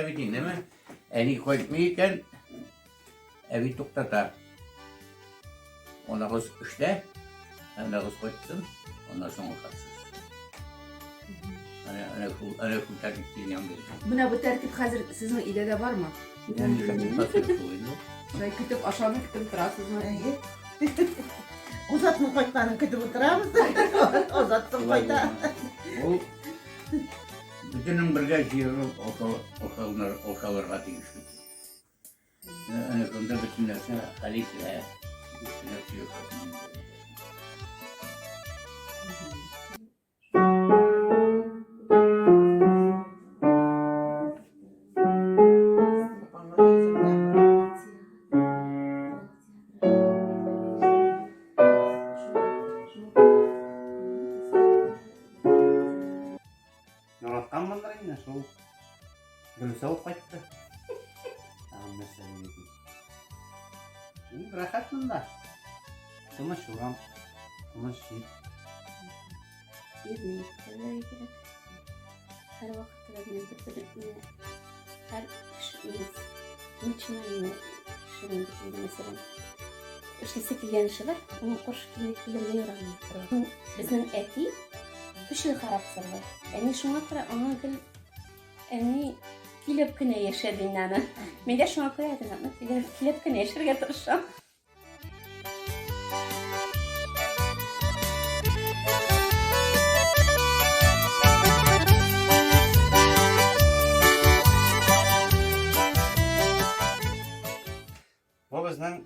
бит инде, әмма әни кайтмый икән, әби туктата. Анагыз эштә, анагыз кайтсын, аннан соң ашарсыз. Әнә, әнә шул, әнә шул тәртип килгән безгә. Менә бу тәртип хәзер сезнең өйдә дә бармы? Менә нишләп хәзер шул инде. Шулай көтеп ашауны көтеп торасызмы? Әйе. Азатның кайтканын көтеп утырабыз. Азат соң кайта. Ул бөтенең бергә җыелып ашалырга тиеш бит. Әнә шунда бөтен нәрсә хәл ителә. Бөтен нәрсә юк. Яратканмындыр инде шул. Гөлүсә алып кайтты. Тагын нәрсә дип әйтим. Рәхәт монда. Тыныч урам, тыныч җир. Ирне иркәләргә кирәк. Һәрвакытта да менә бер-береңне һәр кеше начинание кешенең бит инде, мәсәлән, эшлисе килгән эше бар, аңа каршы килергә ярамый. Безнең әти көчле характерлы. Әни шуңа күрә аңа гел әни килеп кенә яшә дим аны. Мин дә шуңа күрә Ринатны килеп кенә яшәргә тырышам. Бу безнең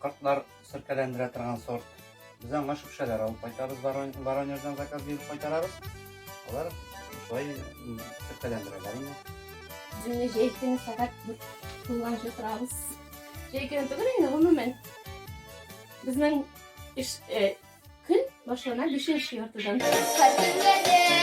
кортлар сөркәләндерә торган сорт. Без аңа шөпшәләр алып кайтабыз, Воронеждан заказ биреп кайтарабыз. Алар шулай сөркәләндерәләр инде. Без инде җәй көне сәгать 4 тулганчы торабыз. Җәй көне түгел инде, гомумән. Безнең эш көн башлана бишенче яртыдан. Һәр көнгә дә.